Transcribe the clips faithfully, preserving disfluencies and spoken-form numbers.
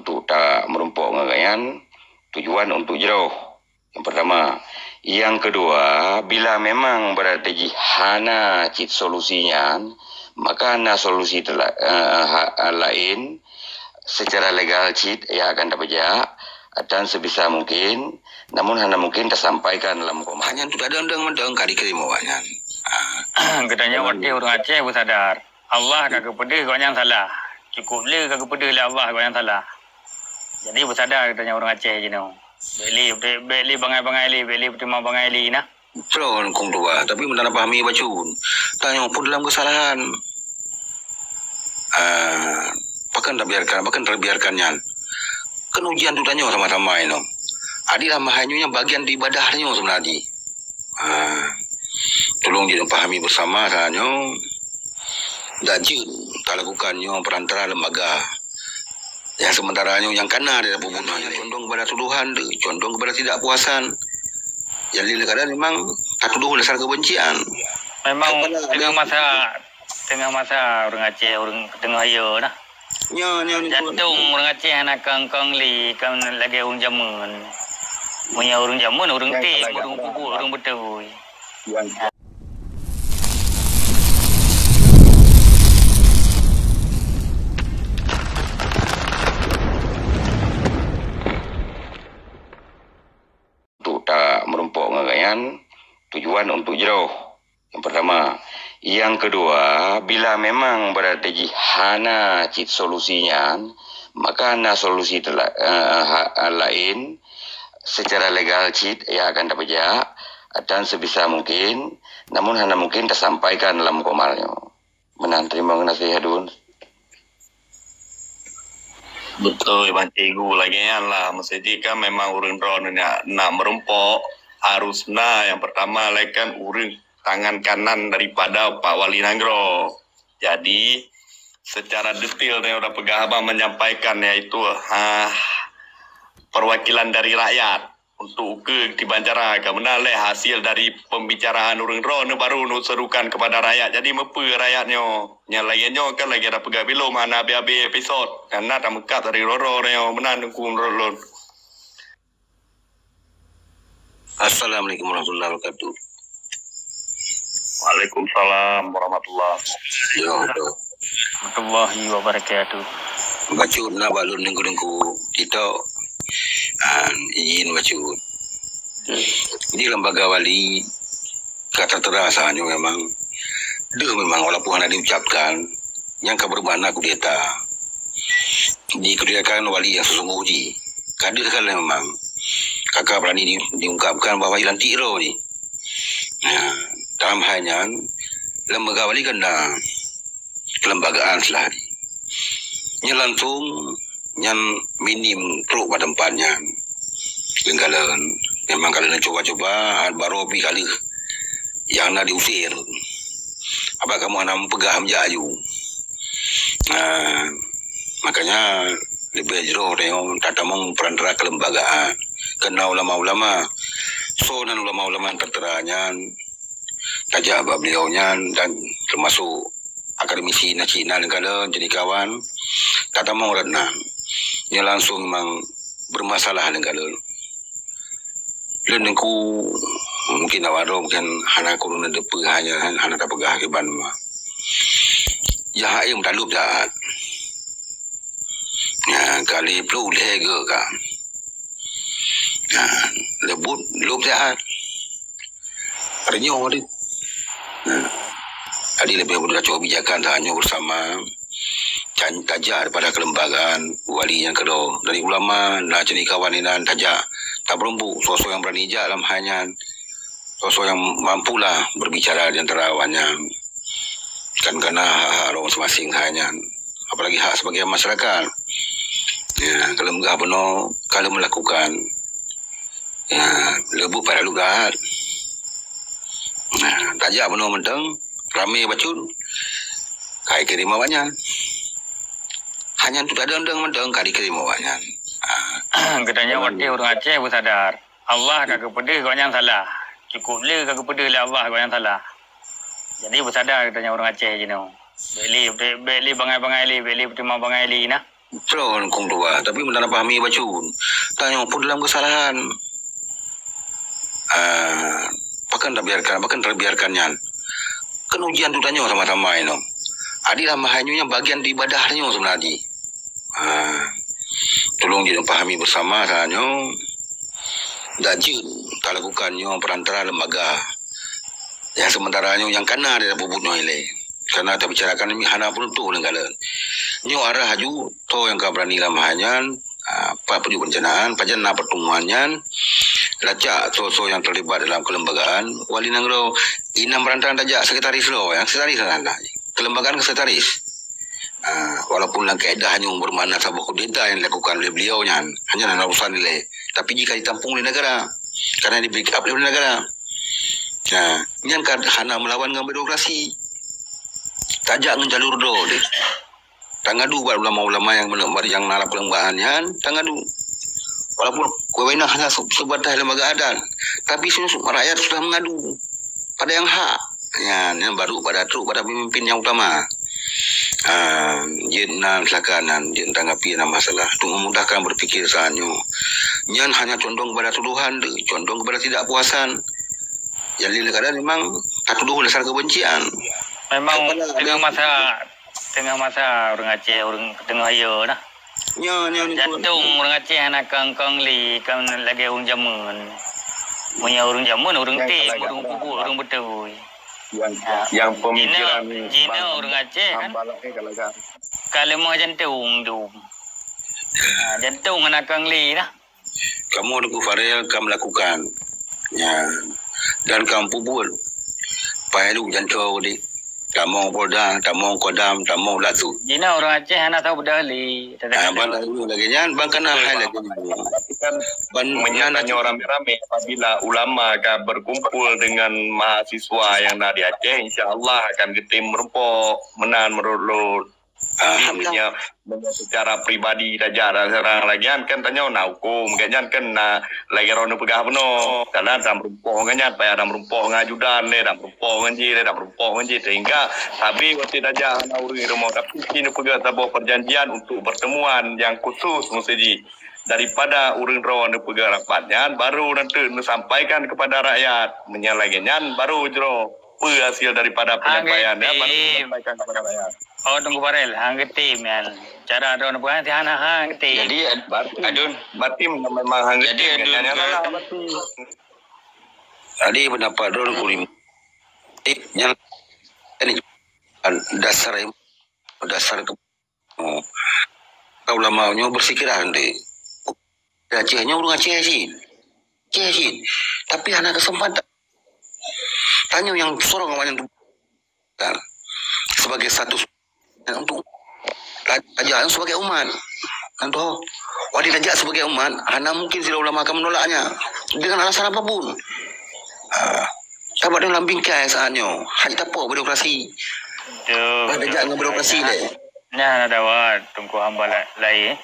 Untuk tak meurumpok ngon gobnyan, tujuan untuk jroh. Yang pertama. Yang kedua, bila memang berada jih hana cit solusi nyan, maka na solusi tela-, eh, ha-, laén secara legal cit yang akan tapeujak dan sebisa mungkin, namun hana mungkin tasampaikan lam koma. Hanya untuk ada undang-undang ka dikirim awak nyan. Ah. Geutanyoe watèe ureueng Aceh beusadar. Allah ka geupeudeuh gobnyan salah. Cukup le ka geupeudeuh lé Allah gobnyan salah. Jadi beusada geutanyoe ureueng Aceh jinoe. Bèk lé, bèk, bèk lé bangai-bangai lé, bèk lé peutimang bangai lé nah. Betul, Kong Tuba. Tapi meunan pahami bacut. Tanyoe pun dalam kesalahan. Ah, pakon tabiarkan, pakon tabiarkan nyan. Kan ujian tu tanyoe sama-sama inoe. Adi lam bahai nyoe nyan bagian dari ibadah tanyoe sebenarnya. Ha, tulông jeuet pahami beusama saat nyoe. Dak jeuet talakukan nyoe perantara lembaga. Yang sementara nyoe yang kana dari pembunuhan nyoe condong kepada tuduhan, condong kepada tidak puasan. Yang lain kadang memang tatuduh dasar kebencian. Memang tengah masa, tengah masa ureueng Aceh, ureueng tengah yo nah. Nyo, nyo, nyo. Jantung ureueng Aceh hana kang-kang lé, kan lagèe ureueng jameun. Meunyo ureueng jameun, ureueng tem, ureueng kubu, ureueng beutôi. Untuk tak meurumpok ngon gobnyan, tujuan untuk jroh. Yang pertama. Yang kedua, bila memang berada jih hana cit solusi nyan, maka na solusi tela-, eh, ha-, laén secara legal cit yang akan tapeujak dan sebisa mungkin, namun hana mungkin tasampaikan lam koma nyoe. Meunan, terima kasih, Hadun. Betul, Bang Cikgu. Lagèe nyan lah. Mesti kan memang ureueng droeneuh nak, nak meurumpok, harus na yang pertama lah kan ureueng tangan kanan daripada Pak Wali Nanggroe. Jadi, secara detail yang udah peugah abang menyampaikan, yaitu, ha, perwakilan dari rakyat. Untuk ukeue tiban cara ka meunan lé hasil dari pembicaraan ureueng droeneuh baru neuserukan kepada rakyat. Jadi meupeue rakyat nyoe? Nyang lagèe nyoe kan lagèe tapeugah bilom hana abéh-abéh episod. Karena tameukab dari roro nyoe meunan Teungku menurut lôn. Assalamualaikum warahmatullahi wabarakatuh. Waalaikumsalam warahmatullahi wabarakatuh. Yo, yo. Warahmatullahi wabarakatuh. Bacut na bak lôn Teungku-teungku TikTok. Ah, izin bacut. Di lembaga wali ka tertera saat nyoe memang deuh memang walaupun hana diucapkan, nyang ka bermakna kudeta. Dikudetakan wali yang sesungguh jih. Ka deuh kan memang. Ka, ka berani di, diungkapkan bahwa ilantik roh jih. Nah, dalam hal nyan, lembaga wali kan na kelembagaan sila. Nyan langsung nyan minim trok bak teumpat nyan. Lengkalon memang kalau na cuba-cuba baru pi kali yang na diusir. Apa kamu anak peugah menjak aju. Nah, makanya lebih jroh tengok tatamong perantara kelembagaan. Kena ulama-ulama. So nan ulama-ulama tertera nyan tajak bak beliau nyan dan termasuk akademisi na Cina lengkalon jadi kawan. Tatamong rat nan. Nyan langsung memang bermasalah lengkalon. Lôn Teungku mungkin awak droe mungkin hana kureueng neudeupeue hanya hana tapeugah kiban ma. Jahat yang talub jahat. Ya, kali ploh lhèe geu ka. Ya, lebut lub jahat. Renyong deh. Ya. Jadi lebih mudah kacau kebijakan tanyoe bersama. Can tajak daripada kelembagaan wali nyang keudroe dari ulama na jadi kawan inan tajak tabeureumbuk sosok yang berani jak lam hai nyan sosok yang mampulah berbicara di antara awaknyan kan kena hak-hak orang masing-masing hai nyan apalagi hak sebagai masyarakat ya kalau megah bunoe kalau melakukan ya lebut pada lugat nah tajak bunoe menteng ramé bacut kai kirim awaknyan. Hanya untuk ada undang-undang ka dikirim awaknyan. Ah. Geutanyoe watèe ureueng Aceh beusadar. Allah ka geupeudeuh gobnyan salah. Cukup le ka geupeudeuh lé Allah gobnyan salah. Jadi beusadar geutanyoe ureueng Aceh jinoe. Bèk lé, bèk, bèk lé bangai-bangai lé, bèk lé peutimang bangai lé nah. Droe kong tuba, tapi meunan pahami bacut. Tanyoe pun dalam kesalahan. Ah, pakon tabiarkan, pakon tabiarkan nyan. Kan ujian tu tanyoe sama-sama inoe. Adakah meuhai nyoe nyang bagian di ibadah tanyoe sebenarnya. Ah, tolong jeuet pahami bersama tanyoe. Dak jeuet talakukan nyoe perantara lembaga. Yang sementara nyoe nyang kana dia bubuet nyoe ilée. Karena tabicarakan nyoe hana peunutôh lé galak. Nyoe arah aju, toh nyang ka berani lam hal nyan, ah, pat peujeuet perencanaan, pajan na pertemuan nyan, lacak soe-soe nyang terlibat dalam kelembagaan, wali nanggroe, inong beurantang tajak sekretaris droe, nyang sekretaris lah, lah. Kelembagaan ke sekretaris. Ah, walaupun dalam kaedah nyoe bermakna saboh kudeta yang dilakukan oleh beliau nyan, hanya dalam urusan nilai. Tapi jika ditampung oleh negara, karena di backup oleh negara. Nah, nyan kan hana melawan dengan birokrasi. Tajak ngon jalur droe deh. Tangadu bak ulama-ulama yang beuna-, yang na lam peuleumbaan nyan, tangadu. Walaupun wewenang hanya se-, sebatas lembaga adat, tapi semua rakyat sudah mengadu pada yang hak. Nyan, nyan baru pada trok pada pemimpin yang utama. Ha, jeuet nan silakan nan, jeuet tanggapi nan masalah. Untuk memudahkan berpikir saat nyoe. Nyan hanya condong pada tuduhan tu, condong kepada ketidakpuasan. Jadi kadang memang tatuduh dasar kebencian. Memang teungoh masa, teungoh masa ureuëng Aceh, ureuëng teungoh yo nah. Nyo, nyo, nyo. Jantong ureuëng Aceh hana kong-kong lé, kon lagée ureuëng jameun. Meunyoe ureuëng jameun, ureuëng tem, ureuëng peubuet, ureuëng beutôi. Yang, yang pemikiran jinoe ureuëng Aceh kan. Ka leumoh jantong dum. Ha, jantong hana kong lé nah. Kamoe Teungku Farel ka melakukan, ya, dan ka meupubuet. Pai luk janco di tamong Polda, tamong Kodam, tamong Latu. Jinoe ureuëng Aceh hana tahu beudôh lé. Ah, ban lagée nyan, ban kana hai lagée nyan. Ban meunyoe tanyoe ramé-ramé, apabila ulama ka berkumpul dengan mahasiswa yang na di Aceh, insya Allah akan geutem meurumpok meunan menurut lôn. Alhamdulillah. Meunyoe, meunyoe secara pribadi tajak dan seurang lagée nyan kan tanyoe na huköm, gét nyan kan na lagée droeneuh peugah bunoe. Karena dan meureumpok ngon nyan, payah dan meureumpok ngon ajudan lé, dan meureumpok ngon jih lé, dan meureumpok ngon jih. Sehingga sabe watée tajak hana ureuëng rumoh, tapi ci neupeugah saboh perjanjian untuk pertemuan yang khusus meuseujih. Daripada ureuëng droeneuh peugah rapat nyan, baru nanti neusampaikan kepada rakyat. Meunyoe lagée nyan, baru jroh peue hasil daripada penyampaian, ya, baru neusampaikan kepada rakyat. Oh, Teungku Farel, han geutem nyan. Cara droeneuh peugah nyan hana han geutem. Jadi, ad-, adun. Batin memang han geutem, jadi, adun, nyan salah, batin. Jadi, pendapat droeneuh kurim. Eh, nyan, ini, dasar, dasar ke-, oh. Ulama nyoe bersikeras nanti. Aceh nyoe ureuëng Aceh cit. Aceh cit. Tapi hana kesempatan. Tanyoe nyang sorong awaknyan tu. Sebagai status untuk ta-, tajak sebagai umat. Contoh, wadi tajak sebagai umat, hana mungkin sidroe ulama akan menolaknya dengan alasan apapun. Ha, saban dalam bingkai saat nyoe, hai tapok birokrasi. Betul. Wadi tajak dengan birokrasi lé. Nyan ada wat Teungku hamba la-, laén.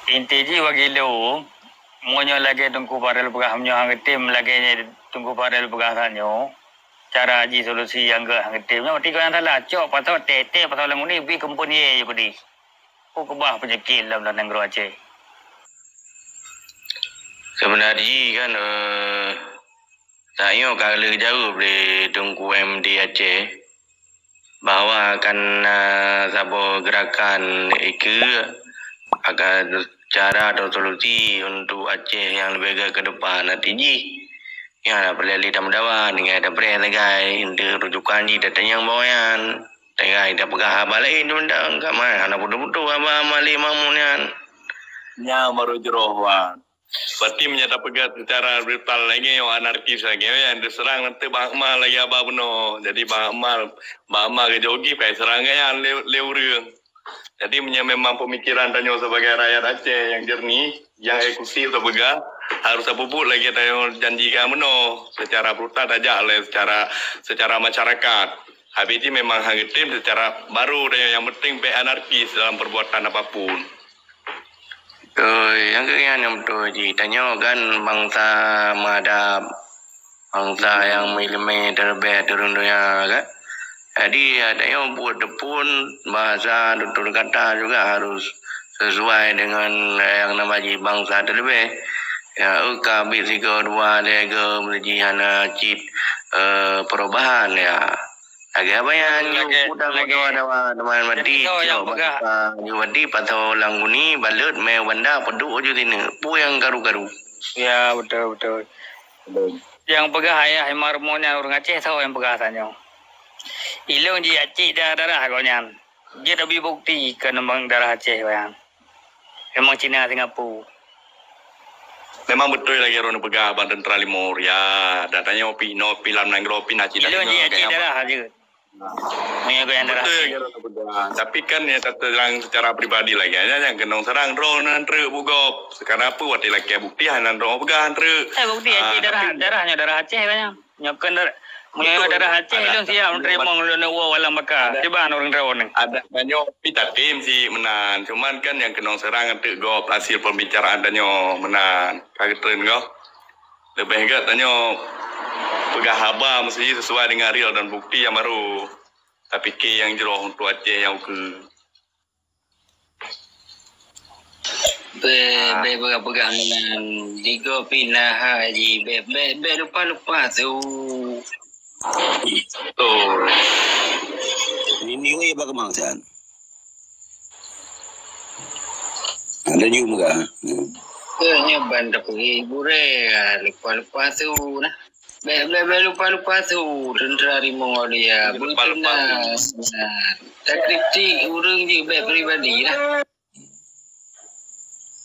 Inti jih bagi lôn, meunyoe lagée Teungku Farel peugah meunyoe han geutem lagée nyan Teungku Farel peugah saat nyoe, cara jih solusi nyang geuh han geutem nyoe, berarti kau nyang salah. Cok pasoe teh-teh pasoe lam uni, bri keumpun yé Yahudi. Peue keubah peunyakét lam, lam nanggroe Aceh. Seubeuna jih kan, eh, tanyoe ka lheueh jaweueb lé Teungku M D Aceh bahwa akan na saboh geurakan ikeue akan cara atau solusi untuk Aceh nyang leubeh gét keu depan. Arti jih, nyan peureulée lé tameudawa, tinggai tapreh sagai, enteuk rujukan jih tatanyong bak awaknyan. Sagai tapeugah haba laén, teuma ka mai hana putôh-putôh haba Malik Mahmud nyan. Nyan baru jroh, Wan. Berarti meunyoe tapeugah secara brutal lagée nyoe, anarkis lagée nyoe, nyang diserang nanti Bang Akmal lagée haba bunoe. Jadi Bang Akmal, Bang Akmal geujok gih, pai serang gobnyan lé, lé ureuëng. Jadi meunyoe memang pemikiran tanyoe sebagai rakyat Aceh yang jernih, yang eksklusif tapeugah, harus tapubuet lagée tanyoe janjikan bunoe. Secara brutal tajak lé, secara, secara masyarakat. Habis jih memang han geutem secara baru, dan yang penting bék anarkis dalam perbuatan apapun. Betul, nyang keu nyan nyang beutôi jih. Tanyoe kan bansa meuadab, bansa nyang meuileumé teuleubeh di ureuëng donya kan. Jadi, ya, tanyoe buet teupun bahasa tutur kata juga harus sesuai dengan yang nama jih bansa teuleubeh. Ya, eu ka bit sigoe dua lhèe goe meunyoe jih hana cit, eh, perubahan, ya. Lagèe apa nyan, lagèe, lagèe dawa-dawa teuma mati, cok nyang peugah. Bak tukang, nyoe mati pasoe lam guni, balot, mè banda, peuduek ju sineuk. Peue nyang karu-karu? Ya, beutôi, beutôi. Nyang peugah ayah Imam Rumoh nyan ureueng Aceh, soe nyang peugah tanyoe? Ilôn jiak cit darah-darah gobnyan. Jeuet abi bukti keu neumang darah Aceh gobnyan. Memang Cina Singapura. Memang beutôi lagèe droeneuh peugah bak teuntra Lima Muria. Dak tanyoe pih inoe pih lam nanggroe pih na cit. Ilôn jiak cit darah jeuet. Meunyoe gobnyan darah Aceh. Beutôi lagèe droeneuh peugah. Tapi kan nyang taterang secara pribadi lagèe nyan, nyang keunong seurang droeneuh han treuk bugop. Sekarang peue watèe lakèe bukti hana droeneuh peugah han treuk. Eh, bukti jiak cit darah, darah nyoe darah Aceh kan nyan. Nyoe keuh dar-, meunyoe darah Aceh, ilôn siap meuteurimong lôn woe u alam baka. Kiban ureueng droeneuh. Adak tanyoe pih tatem si meunan. Cuman kan nyang keunong seurang ateueh gob hasil pembicaraan tanyoe meunan. Ka geutreun goh. Leubeh gèt tanyoe peugah haba meusti sesuai dengan real dan bukti nyang barô. Tapike nyang jroh untuk Aceh nyang ukeue. Bèk, bèk peugah-peugah meunan. Digo pinah haji. Bèk, bèk, bèk lupa-lupa su. Oh. Ini weh bagaimana, Chan? Ada juga. Hmm. Bèk nyoe ban tapeugah gurèe, lupa-lupa su nah. Bèk, bèk, bèk lupa-lupa su, teuntra Rimong Aulia. Bèk lupa-lupa su. Beutôi na. Takritik ureueng jih bèk pribadi lah.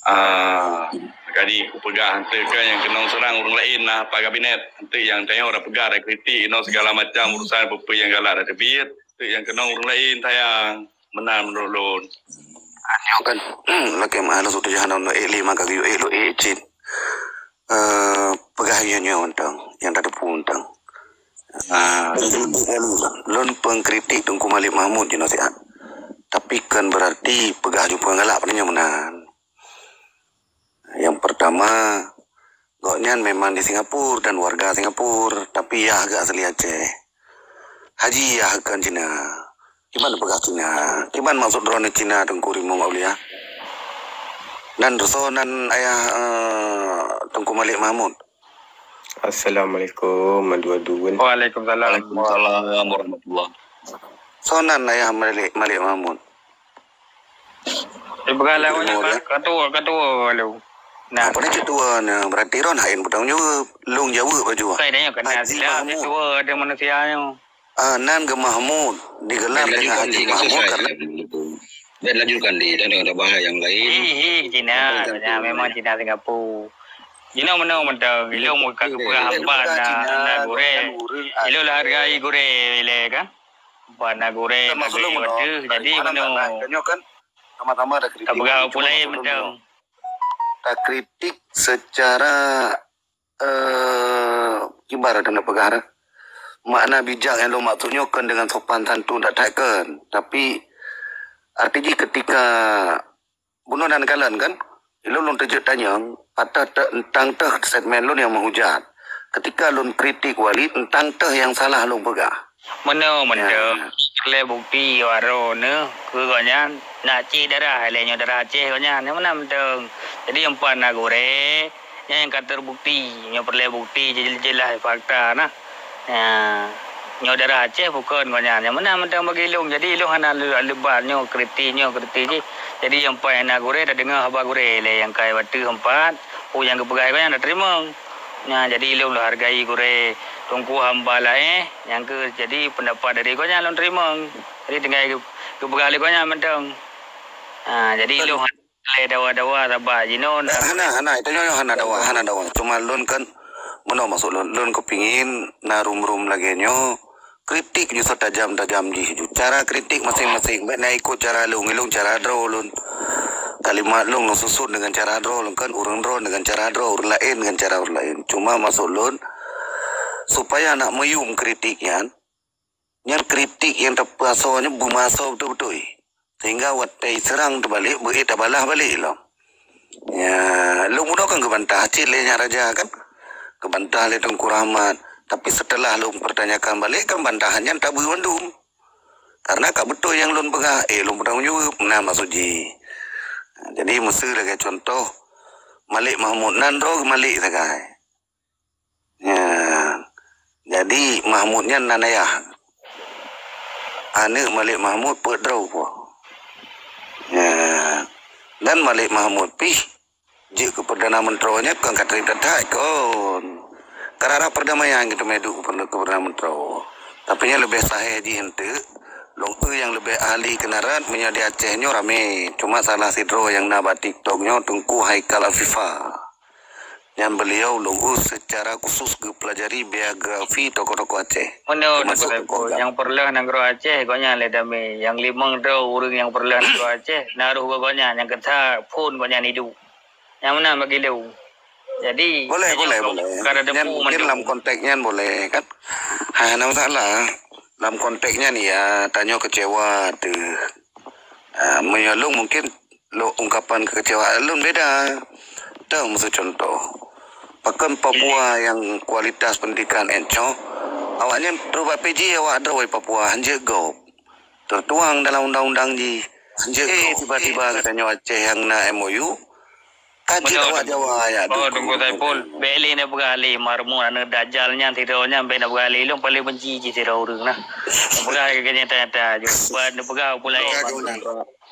Ah, jadi kupeugah, enteuk kan nyang keunong seurang ureueng laén na apa kabinet. Enteuk nyang tanyoe udah peugah, udah kritik, inoe segala macam urusan peue-peue nyang galak dah teubiet. Enteuk nyang keunong ureueng laén sayang. Meunan meunurot lôn. Nyoe kan, lakèe meu'ah lôn sutôt jahanam lôn ék lé maka geuyue ék lôn ék cit. Eh, peugah nyoe nyoe mantong, nyang tateupeue mantong. Ah, lôn pengkritik Teungku Malik Mahmud jinoe siat. Tapi kon berarti peugah jumpa galak pada nyoe meunan. Yang pertama, gobnyan memang di Singapura dan warga Singapura, tapi yah geuasli Aceh. Haji yah kon Cina. Kiban peugah Cina? Kiban maksud droeneuh Cina, Teungku Rimong Aulia? Nan soe nan ayah, eh, Teungku Malik Mahmud? Assalamualaikum, adu-adu kan. Waalaikumsalam. Waalaikumsalam warahmatullah. Soe nan ayah Malik, Malik Mahmud? Ipeugah lawan Rimong Aulia. Ketua, ketua lalu. Nah. Apa ni ketua ni? Berarti droen hak yang bertanggung jawab. Lôn jawab baju. Bukan, dia kena Haji silap Mahmud. Ketua ada manusia ni. Ah, nan geuh Mahmud, digelar dengan Haji Mahmud karena... Bèk lanjutkan di, dan ada bahas yang lain. Hi, hi, Cina. Apa yang... Ya, memang Cina Singapura. Cina mana mantong? Ilôn muka kepeugah empat na, na gurèe. Ilôn lah hargai gurèe, ilèe kan? Empat na gurèe, na gurèe. Jadi mana? Kan sama-sama ada kritik. Tak peugah apa lain mantong. Takritik secara eh, kiban dah nak peugah dah. Makna bijak nyang lôn maksud nyoe kon dengan sopan santun that-that kon. Tapi, arti jih ketika bunoe nan kalon kan, ilôn lôn teujeuet tanyong, atau te-, teuntang teuh statement lôn nyang meuhujat. Ketika lôn kritik Walid, teuntang teuh nyang salah lôn peugah. Meunoe mantong, ya. Lé bukti waroe neuh keu gobnyan, nak cit darah, lé nyoe darah Aceh gobnyan, nyang meunan mantong. Jadi, empat na gurèe, Nyan nyang ka terbukti, nyoe peureulèe bukti je-, jeulaih fakta nah. Nya, nyoe darah Aceh bukon gobnyan. Nyang meunan mantong bagi ilôn. Jadi ilôn hana le-, lebat nyoe kritik, nyoe kritik jih. Jadi nyang pai na gurèe, tadeungoe haba gurèe lé nyang kai watèe empat, peue nyang geupeugah gobnyan tateurimong. Nya, jadi ilôn lôn hargai gurèe Teungku Hamba Laéh nyang keu jadi peundapat dari gobnyan lôn teurimong. Jadi tinggai geu-, geupeugah lé gobnyan mantong. Ha, jadi ilôn Lé dawa-dawa sabab jinoe na. Eh, hana, hana. Itu nyoe hana dawa, hana dawa. Cuma lôn kan, meunoe maksud lôn, lôn kepingin na rum-rum lagèe nyoe, kritik ju setajam-tajam jih ju. Cara kritik masing-masing, bèk na ikut cara lôn, ilôn cara droe lôn. Kalimat lôn, lôn susun dengan cara droe lôn, kan ureueng droe dengan cara droe, ureueng laén dengan cara ureueng laén. Cuma maksud lôn, supaya nak meuyum kritik nyan, Nyan kritik nyang tapeuasoe nyoe beumeuasoe beutôi-beutôi. Sehingga watèe seurang teubalek, beuék tabalah balek lom. Ya, lôn bunoe kan geubantah cit lé nyak raja kan. Geubantah lé Teungku Rahmat. Tapi setelah lôn pertanyakan balek kan bantahan nyan tabeu mandum. Karena ka beutôi nyang lôn peugah, eh, lôn peutanggung jaweueb, na maksud jih. Jadi, meuseu lagèe cuntoh, Malik Mahmud nan droe Malik sagai. Ya. Jadi, Mahmud nyan nan ayah. Aneuk Malik Mahmud peuet droe po. Ya. Dan Malik Mahmud pih jeuet keu Perdana Menteri nyan kon ka trép that-that kon. Karara perdamaian geuteumé duek keu Perdana Menteri. Tapi nyan leubeh sahih jih enteuk, lôn eu nyang leubeh ahli keunaran meunyoe di Aceh nyoe ramé. Cuma salah sidroe nyang na bak TikTok nyoe Teungku Haikal Afifa. Nyan beliau lôn eu secara khusus geupelajari biografi tokoh-tokoh Aceh. Meunoe, termasuk Teungku Haikal. Nyang peureulèe nanggroe Aceh, gobnyan lé damé. Nyang limong droe ureueng nyang peureulèe nanggroe Aceh, na roh gobnyan, nyang keusa phon gobnyan iduek. Nyang meunan bagi lôn. Jadi, boleh, boleh, boleh. Nyan mungkin lam konteks nyan boleh, kan? Ha, hana masalah. Lam konteks nyan, ya, tanyoe kecewa teuh. Ha, meunyoe lôn mungkin lôn ungkapan kekecewaan lôn beda. Teuh, meuseu cuntoh. Pakon Papua nyang kualitas pendidikan encoh, awaknyan trok bak P J awak droe Papua, hanjeuet gob. Tertuang dalam undang-undang jih. Hanjeuet gob. Eh, tiba-tiba geutanyoe Aceh nyang na M O U, ka jeuet awak Jawa ya. Oh, Teungku Saiful, bèk lé neupeugah lé, marmun aneuk dajal nyan, sidroe nyan bèk neupeugah lé. Lôn paléng benci jih sidroe ureueng nah. Neupeugah keu nyata-nyata jih. Buat neupeugah pulai.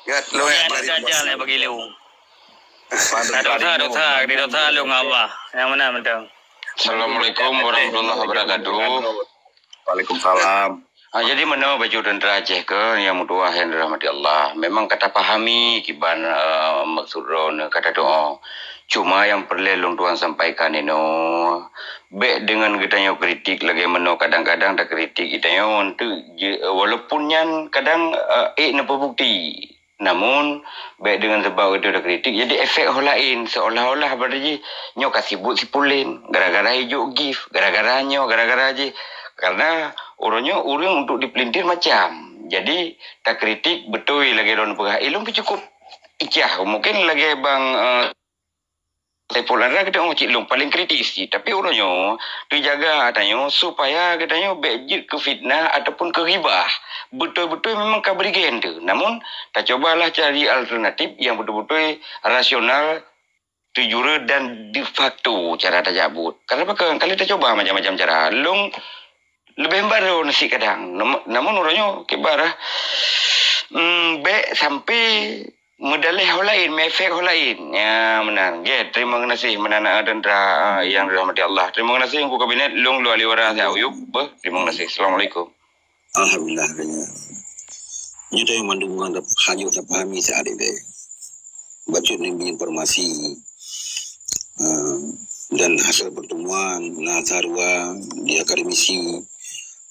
Gat, lôn aneuk dajal nyan bagi lôn. Dosa, dosa, di dosa lôn ngon Allah. Nyang meunan mantong. Assalamualaikum warahmatullahi wabarakatuh. Waalaikumsalam. Ah, jadi meunoe bacut teuntara Aceh keuh nyang meutuwah nyang dirahmati Allah. Memang ka tapahami kiban, eh, maksud droeneuh ka tatu'oh. Cuma nyang peureulèe lôn tuan sampaikan inoe, bèk deungon geutanyoe kritik lagèe meunoe kadang-kadang takritik geutanyoe untuk je-, walaupun nyan kadang, eh, ék neupeubukti. Namun, bèk deungon sabab geutanyoe takritik, jadi efek ho laén, seolah-olah pada jih nyoe ka sibuk si Pulen, gara-gara ijok gift, gara-gara nyoe, gara-gara jih. Karena uroe nyoe ureueng untuk dipelintir macam. Jadi, takritik beutôi lagèe droeneuh peugah. Eh, lôn pih cukup icah. Mungkin lagèe bang, eh, Saiful Anwar geutanyoe cit lôn paléng kritis cit. Tapi uroe nyoe, teujaga tanyoe supaya geutanyoe bèk jeuet keu fitnah ataupun keu ghibah. Beutôi-beutôi memang ka bri gèn teuh. Namun, tacubalah cari alternatif nyang beutôi-beutôi rasional, teujureue dan de facto cara tajak buet. Karena pakon? Ka lheueh tacuba macam-macam cara. Lôn leubeh barô nasi kadang. Nam-, namun uroe nyoe kiban, hmm, bèk sampai meudaleh ho laén, meuefek ho laén. Ya, meunan. Oke, terima kasih meunan, eh, teuntara, eh, nyang dirahmati Allah. Terima kasih Teungku Kabinet, lôn lôn ahli waran siat uyueb. Beuh, terima kasih. Assalamualaikum. Alhamdulillah, kanya. Nyoe teuh mandum ureueng hana tapahami siat ilèe. Bacut neubi informasi, eh, dan hasil pertemuan na sarua di akademisi,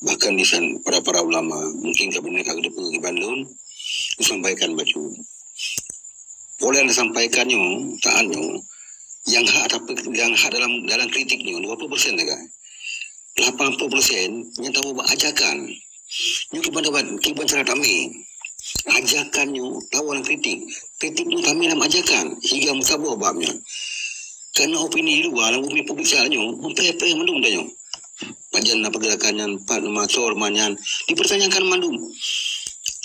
bahkan di san-, para-para ulama. Mungkin kabinet ka geuteupeue kiban lôn, kusampaikan bacut. Peue nyang tasampaikan nyoe, saat nyoe, nyang hak tapi, nyang hak dalam, dalam kritik nyoe, dua puluh persen sagai. Lapan puluh persen nyang tawoe bak ajakan. Nyoe kiban dapat, kiban cara tamé. Ajakan nyoe tawoe lam kritik. Kritik nyoe tamé lam ajakan. Hingga meusaboh bab nyan. Karena opini di luwa, lam opini publik saat nyoe, meupreh-preh mandum tanyoe. Pajan na pergerakan nyan, pat masor man nyan, dipertanyakan mandum.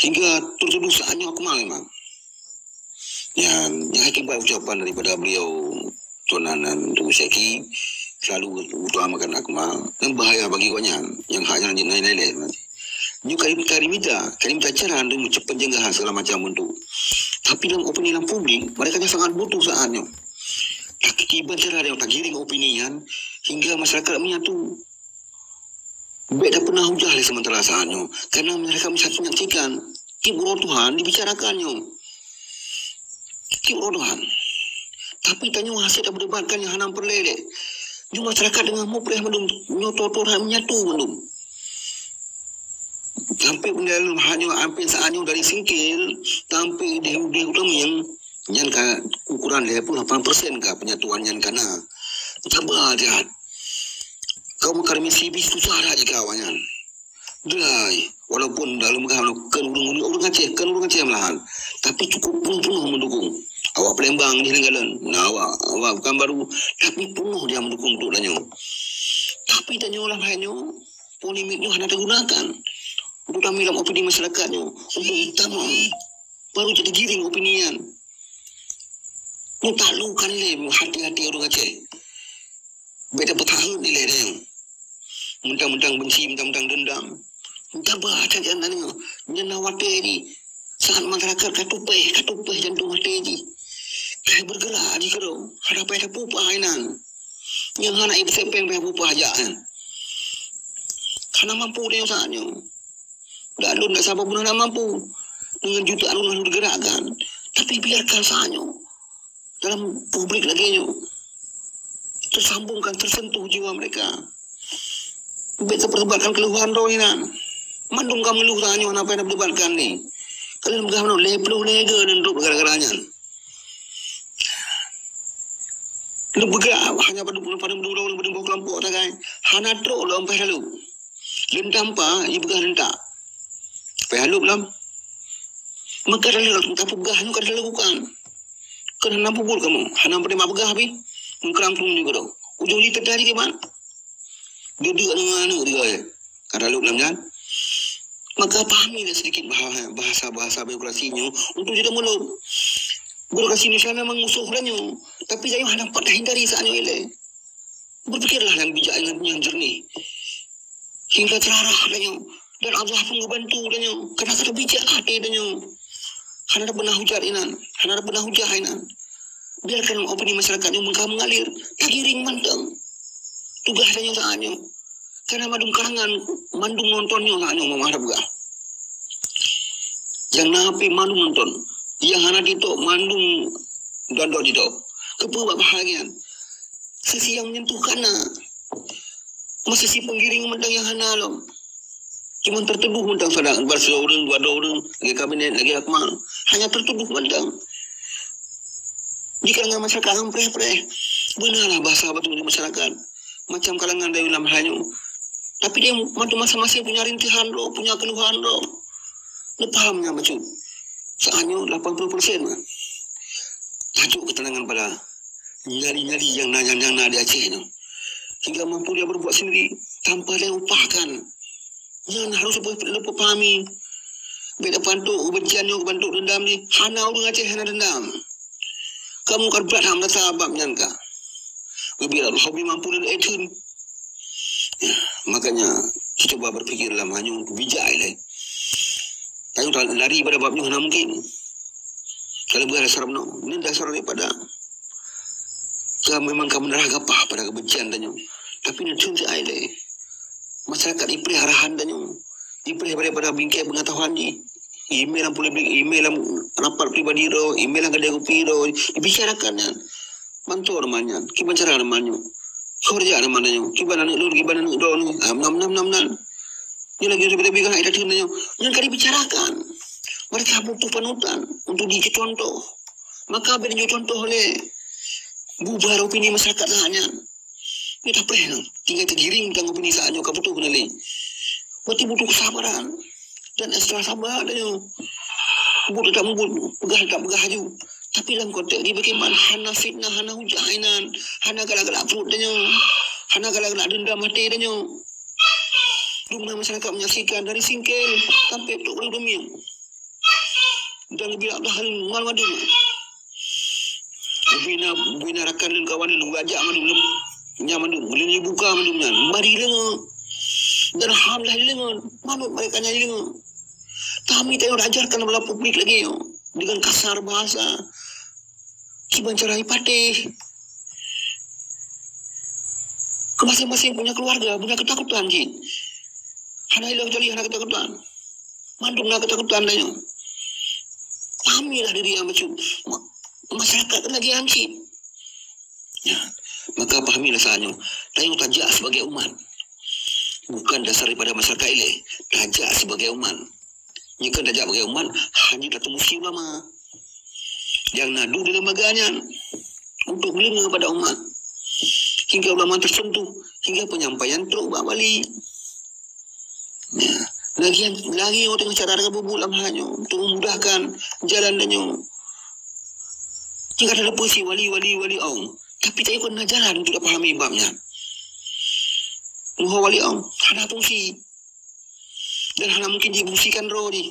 Hingga tertuduh saat nyoe Akmal memang. Nyan, nyan akibat ucapan daripada beliau, Tuan Anan Tunggu Syaki, selalu utamakan Akmal, dan bahaya bagi gobnyan, nyang hak nyan jeuet nilai. Nyoe kali, kali mita, kali mita cara untuk mencepat jenggahan segala macam bentuk. Tapi dalam opini dalam publik, mereka nyan sangat butuh saat nyoe. Akibat cara yang tergiring opini nyan, hingga masyarakat menyatu. Bèk tapeunaujah lé sementara saat nyoe, karena masyarakat meunyaksikan. Tiep uroe Tuhan dibicarakan nyoe. Tiep uroe Tuhan. Tapi tanyoe hase taperdebatkan nyang hana peureulèe lé. Nyoe masyarakat teungoh mupreh mandum, nyoe toe-toe hana menyatu mandum. Sampai benda lom hana ampe saat nyoe dari singkil sampai di, di Utamieng, nyan ka ukuran lhèe ploh lapan persen ka penyatuan nyan ka na. Sabar jeuet. Kaum akademisi pih susah that jika awak nyan. Dai, walaupun dalam gah keu ureueng, ureueng Aceh, keu ureueng Aceh malahan, tapi cukup penuh-penuh mendukung. Awak Palembang jih lenggalan, na awak, awak Pekanbaru, tapi penuh dia mendukung untuk tanyoe. Tapi tanyoe lah hai nyoe, polemik nyoe hana tagunakan. Untuk tamé lam opini masyarakat nyoe, untuk tamong, baru jadi giring opini nyan. Nyoe taklukkan lé hati-hati ureuëng Aceh. Beda petahun nilai dia. Mentang-mentang benci, mentang-mentang dendam. Entah bah aja jangan nanya. Nyan na watée di saat masyarakat ka tupeh, ka tupeh jantung hati ji. Ka bergerak ji kero. Hadapai ada pupah inan. Nyang hana ibu sepeng payah pupah aja kan. Karena mampu dia saat nyoe. Dak lun dak sabar pun hana mampu. Dengan jutaan orang bergerakkan. Tapi biarkan saat nyoe. Dalam publik lagée nyoe tersambungkan, tersentuh jiwa mereka. Bek terperdebatkan keluhan droe nyan. Mandum ka meuluh tanyoe napa nyang diperdebatkan ni. Kalian peugah meunoe lhée ploh lhée ge neundok gara-gara nyan. Lôn peugah hanya pada bulan pada dua orang pada boh kelompok tagai. Hana trok lom payah lalu. Leuntang pa, ipeugah leuntang. Payah lom lam. Maka dah lewat tapeugah nyoe ka dilakukan. Kan hana peubuet kamoe, hana peureulée mak peugah pih. Meukrang pun juga dah. Ujong jih teudah di kiban. Duduk dengan aneuk dia. Ka lalu lam nyan. Maka pahamilah sedikit bahasa, bahasa-bahasa birokrasi nyoe untuk jadi muluk. Birokrasi Indonesia memang musuh lah nyoe. Tapi jangan hana patah hindari saat nyoe ilée. Berpikirlah yang bijak, yang, yang jernih. Hingga terarah dan, dan Allah pun membantu dan, karena kata bijak hati dan, hana pernah hujat inan, hana pernah hujah inan. Biarkan opini masyarakat yang mengka mengalir, tagiring manteng. Tugas dan saatnya. Karena mandum karangan, mandum nonton nyoe saatnya memang ada pegang. Yang napi mandum nonton, yang hana ditok mandum dondok ditok. Kepeubak bahagian. Sisi yang menyentuh kana. Masa si penggiring mantong yang hana lom. Cuma tertuduh mantong sadak, bar sidroe ureuëng, dua droe ureuëng, lagi kabinet, lagi akmal. Hanya tertuduh mantong. Di kalangan masyarakat yang preh-preh. Benarlah bahasa batu di masyarakat. Macam kalangan dari ulama hanyu. Tapi dia mantong masing-masing punya rintihan loh, punya keluhan loh. Dia paham yang macam. Soalnya lapan puluh persen lah. Tajuk ketenangan pada nyali-nyali yang na, yang, yang na di Aceh tu. Hingga mampu dia berbuat sendiri tanpa dia upahkan. Yang harus lupa, lupa pahami. Beda bantuk kebencian nyoe, bantuk dendam ni. Hana ureuëng Aceh hana dendam. Kamu kan berat ham rasa bab nyan ka. Lebih Allah lebih mampu dan etun. Ya, makanya kita coba berpikir dalam hanya untuk bijak ilai. Tapi lari pada bab nyoe hana mungkin. Kalau bukan dasar meunoe, ini dasar daripada ka memang ka meunarah gapah pada kebencian tanyoe. Tapi na cun si ai lé. Masyarakat ipreh arahan tanyoe. Ipreh daripada bingkai pengetahuan jih. Email lam publik, email lam rapat pribadi ro, email lam kedai kopi ro, dibicarakan nyan. Mantong teuma nyan, kiban cara teuma nyoe. Keureuja teuma nyoe, kiban aneuk lôn, kiban aneuk droeneuh. Ah, nam, nam, nam, nam. Nyoe lagèe ureueng beda-beda kan, ai datang nyoe. Nyan ka dibicarakan. Mereka butuh panutan untuk dijadi contoh. Maka bèk dijadi contoh lé bubar opini masyarakat saat nyan. Nyoe tapreh nyoe. Tinggai teugiring tang opini saat nyoe ka butuh keuneulheueh. Berarti butuh kesabaran dan ekstra sabar tanyoe. Buet tetap buet, peugah tetap peugah laju. Tapi lam konteks di bagaimana hana fitnah, hana hujah inan, hana galak-galak pruet tanyoe, hana galak-galak dendam até tanyoe. Dumna masyarakat menyaksikan dari Singkil sampai Tok Guru Duming. Dan bila dah ngon mandum. Bina, bina rakan lôn kawan lôn, ajak mandum lôn. Nyan mandum, lôn buka mandum nyan. Bari deungoe. Dan alhamdulillah deungoe. Manut mereka nyan deungoe. Kami tak ajarkan kepada publik lagi, yo. Dengan kasar bahasa. Kiban cara ipatéh. Ke masing-masing punya keluarga, punya ketakutan jih. Hana ilok jali, hana ketakutan. Mandum na ketakutan tanyoe. Pahamilah diri nyang bacut. Ma-, masyarakat kan lagi hancit. Ya, maka pahamilah saat nyoe. Tanyoe tajak sebagai umat. Bukan dasar daripada masyarakat ilée. Tajak sebagai umat. Nyoe kan tajak sebagai umat, hanya tatumusi ulama. Nyang na duek di lembaga nyan untuk geulinga pada umat. Hingga ulama tersentuh, hingga penyampaian trok bak wali. Ya. Lagi, lagi nyang teungoh cara bubu lam hal nyoe untuk memudahkan jalan tanyoe. Jika ada lepas si wali, wali, wali ong. Tapi tak ikut na jalan untuk dipahami bab nyan. Muha wali ong, hana fungsi. Hana mungkin jifungsikan droe jih.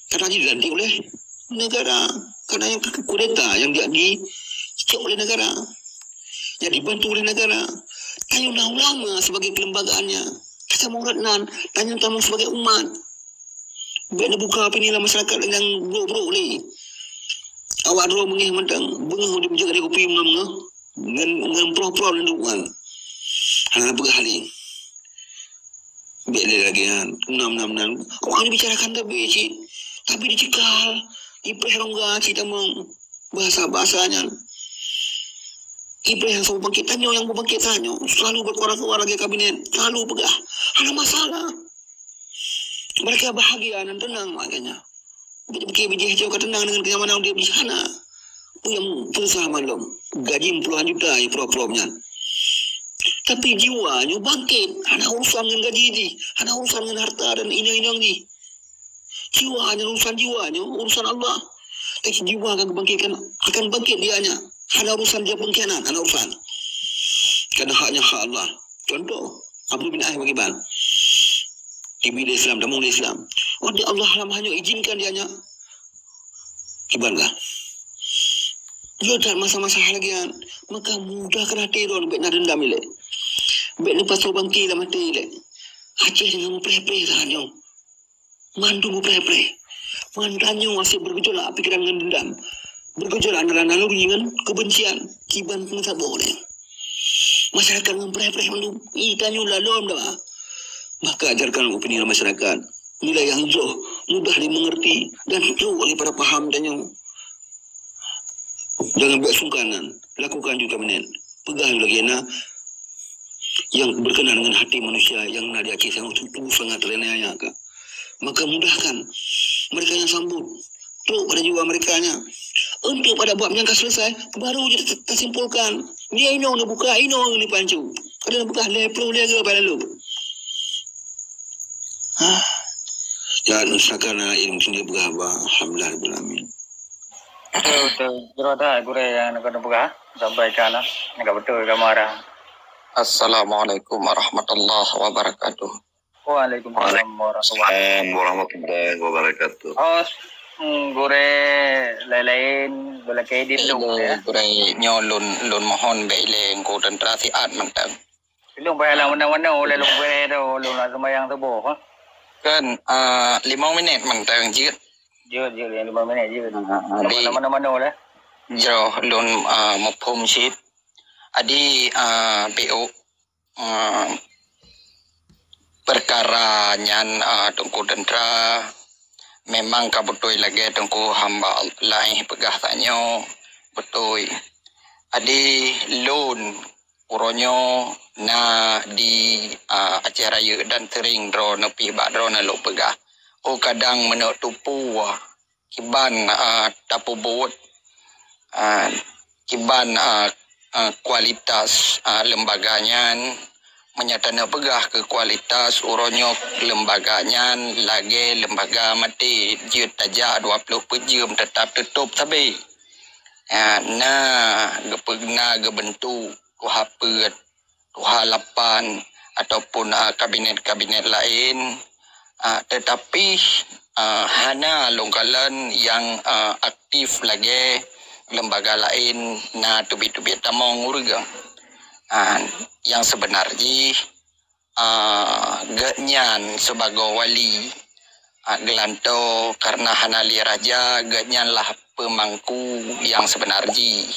Karena jih dilantik oleh negara. Karena nyang kudeta nyang di, dicok oleh negara. Nyang dibantu oleh negara. Tanyoe na ulama sebagai kelembagaannya. Katamong rot nan, tanyoe tamong sebagai umat. Bèk neubuka opini lam masyarakat nyang brôk-brôk lé. Awak droe beungèh mantong, beungèh udép jeuet lé kupi meungon-meungon. Ngon, ngon proh-proh lam dukungan. Hana peugah lé. Bèk lé lagèe nyan. Nam, nam, nam. Awak bicarakan tapi cit. Tapi dicekal. Ipreh rongga cit tamong. Bahasa-bahasa nyan. Ipreh nyang saboh bangkét, tanyoe nyang bangkét tanyoe. Selalu berkoar-koar lagèe kabinet. Selalu peugah. Hana masalah. Mereka bahagia dan tenang makanya. Bèk bijéh jauh ka teunang deungon kenyamanan udép di sana. Peue nyang susah mandum. Gaji puluhan juta ya proh-proh nyan. Tapi jiwa nyoe bangkét, hana urusan ngon gaji jih, hana urusan ngon harta dan inong-inong jih. Jiwa nyoe urusan jiwa nyoe, urusan Allah. Tapi jiwa akan bangkitkan, akan bangkét dia nyan. Hana urusan dia pengkhianat, hana urusan. Karena haknya hak Allah. Contoh, Amr bin As bagi ban. Tibi lé Islam, tamong lé Islam. Watèe Allah lam hana izinkan dia nyan. Kiban kah? Yo that masa-masa lagèe nyan, maka mudahkan até droe bèk na dendam ilèe. Bèk neupasoe bangké lam até ilèe. Aceh deungon preh-preh tanyoe. Mandum preh-preh. Mandum tanyoe asyik bergejolak pikiran ngon dendam. Bergejolak antara naluri ngon kebencian. Kiban peungeut saboh lé. Masyarakat ngon preh-preh mandum. Ih, tanyoe lalom dah. Maka ajarkan opini masyarakat. Nilai yang jroh, mudah dimengerti, dan trok daripada paham tanyoe. Jangan bèk sungkan nan, lakukan juga menen. Peugah lagèe na yang berkenan dengan hati manusia yang na di Aceh sangat, sungguh sangat teraniaya ka. Maka mudahkan mereka yang sambut. Trok pada jiwa mereka nya. Untuk pada bab yang ka selesai, baru je ta-, tasimpulkan. Dia inong neubuka, inong neupancu. Kada neubuka, lhèe ploh lhèe geu pada lalu. Ha. Ya, nusakan anak ilmu sendiri berhaba. Alhamdulillah Rabbil Alamin. Betul, betul. Jroh that gurèe nyang keuneuk peugah, sampaikan lah. Nyang ka beutôi ka marah. Assalamualaikum warahmatullahi wabarakatuh. Waalaikumsalam warahmatullahi wabarakatuh. Oh, hmm, gurèe laén-laén, gurèe Kaidin dong, ya. Gurèe nyoe lôn, lôn mohon bèk ilèe Teungku Teuntara siat mantong. Lôn payah lam manoe-manoe, lôn payah tu, lôn nak sembahyang suboh, ha? Kan, ah, limong minit mantong jeuet. Jeuet, jeuet, limong minit jeuet. Ah, ah, lôn di manoe-manoe lah. Jroh lôn, ah, muphom cit. Adi, ah, B O, ah, perkara nyan, ah, Teungku Teuntara, memang ka beutôi lagèe Teungku hamba Allah peugah tanyoe, beutôi. Adi lôn uroe nyoe na di, ah, Aceh Rayeuk dan sering droeneuh pih bak droeneuh lôn peugah. Oh, kadang meuneuk tupeue kiban, ah, tapeubuet, ah, kiban, ah, ah, kualitas, ah, lembaga nyan. Meunyoe taneuk peugah keu kualitas uroe nyoe lembaga nyan lagèe lembaga maté, jeuet tajak dua ploh peuet jeuem teutap teutôp sabe. Ah, na geupeu-, na geubeuntuk tuha peuet, tuha lapan, ataupun, ah, kabinet-kabinet laén, ah, teutapi, ah, hana lôn kalon nyang, ah, aktif lagèe lembaga laén na teubiet-teubiet tamong ureueng. Ah, nyang seubeuna jih, ah, geuhnyan sibagoe wali, ah, geulantoe kareuna hana lé raja, geuhnyan lah peumangku nyang seubeuna jih.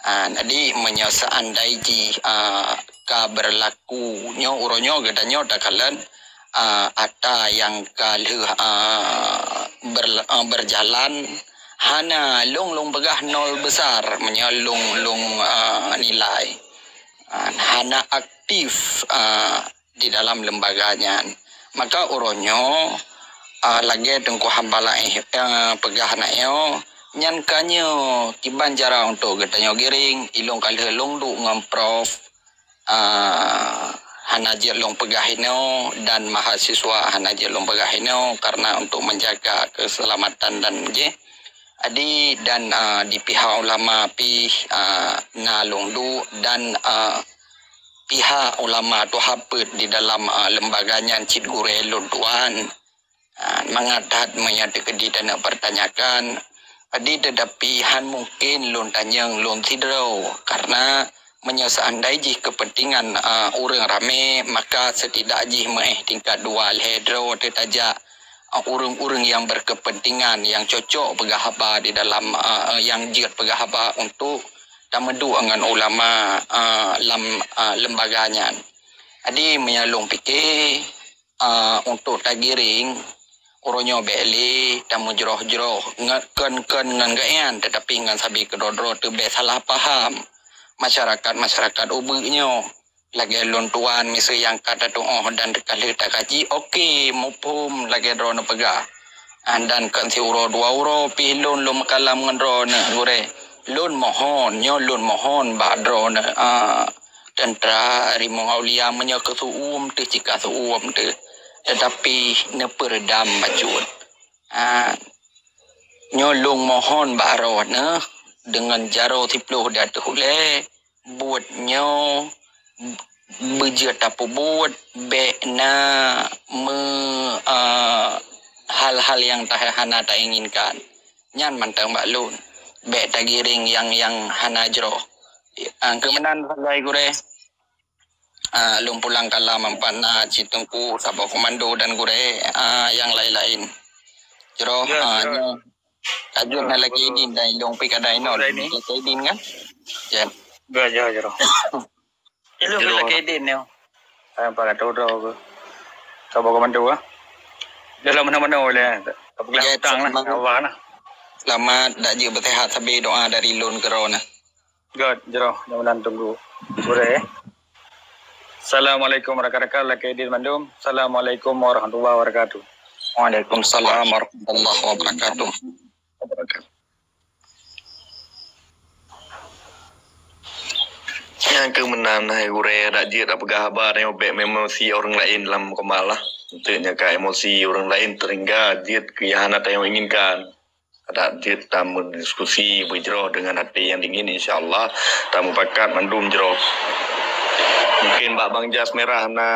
Ah, jadi meunyoe seandai jih, ah, ka beurlaku nyoe uroe nyoe geutanyoe takalon, ah, atra nyang ka lheueh, ah, ber-, ah, beurjalan hana lôn, lôn peugah nol besar meunyoe lôn, lôn, ah, nilai. Ah, hana aktif, ah, di dalam lembaga nyan. Maka uroe nyoe, ah, lagèe Teungku hamba laén, eh, peugah na nyoe, nyan ka nyoe kiban cara untuk geutanyoe giring, ilôn ka lheueh lôn duek ngon prof, ah, hana jeuet lôn peugah inoe dan mahasiswa hana jeuet lôn peugah inoe karena untuk menjaga keselamatan dan jih. Adi dan, ah, di pihak ulama pih, ah, na lôn duek dan, ah, pihak ulama tuha peuet di dalam, ah, lembaga nyan cit gurée lôn tuan. Ah, mangat that meunyoe teukeudi taneuk pertanyakan, jadi tetapi han mungkin lôn tanyong lôn sidroe, karena meunyoe seandai jih kepentingan, ah, ureuëng ramé, maka setidak jih meuéh tingkat dua lhée droe teutajak, ah, ureuëng-ureuëng yang berkepentingan, yang cocok peugah haba di dalam, ah, yang jeuet peugah haba untuk tameuduek ngon ulama, ah, lam, ah, lembaga nyan. Jadi meunyoe lôn pike, ah, untuk tagiring, uroe nyoe bék lé tameujroh-jroh ngon, kon, kon ngon geuéan, tetapi ngon sabe keudroe-droe teubék salah paham masyarakat-masyarakat ubeuk nyoe. Lagée lôn tuan miseue nyang ka tatuoh dan ka lheueh takaji, oke, muphom lagée droeneuh peugah. Ah, dan kon siuroe dua uroe pih lôn, lôn meukalam ngon droeneuh gurée. Lôn mohon, nyoe lôn mohon bak droeneuh, ah, teuntara Rimong Aulia meunyoe keu seuuem teuh cit ka seuuem teuh, tetapi neupeureudam bacut. Ah, nyoe lôn mohon bak droeneuh deungon jaroe siploh di ateueh ulée, buet nyoe beujeuet tapeubuet, bék na me-, ah, hal-hal nyang ta-, hana tainginkan. Nyan mantong bak lôn, bék tagiring nyang, nyang hana jroh. Ah, keu meunan sagai gurée. Ah, lôn pulang kalam, ampat na cit teungku saboh komando dan gurée, ah, nyang laén-laén. Jroh, ya, ah, ya. Nyoe ka jeuet na lagée idin dan ilong pi kadai non. Lagée idin kan? Jan. Ya, ya, jroh. Ilong pi lagée idin nyoe. Ah, pak kata udah ke. Saboh komando ah. Dalam mana-mana boleh. Tapi ya, utang lah, selamat. Awak lah. Selamat, dak jeuet beusehat sabe doa dari lôn keudroe na. Göt, jroh, nyang meunan tunggu. Gurée. Assalamualaikum rakan-rakan, lakée idin mandum. Assalamualaikum warahmatullahi wabarakatuh. Waalaikumsalam warahmatullahi wabarakatuh. Nyang keu meunan hai gurée, dak jeuet tapeugah haba nyoe bék emosi ureuëng laén lam keumalah. Enteuk nyoe ka emosi ureuëng laén sehingga jeuet keu nyang hana tanyoe inginkan. Adak jeuet tameudiskusi beujroh deungon até nyang dingin, insya Allah tamupakat mandum jroh. Mungkin bak Bang Jas Merah na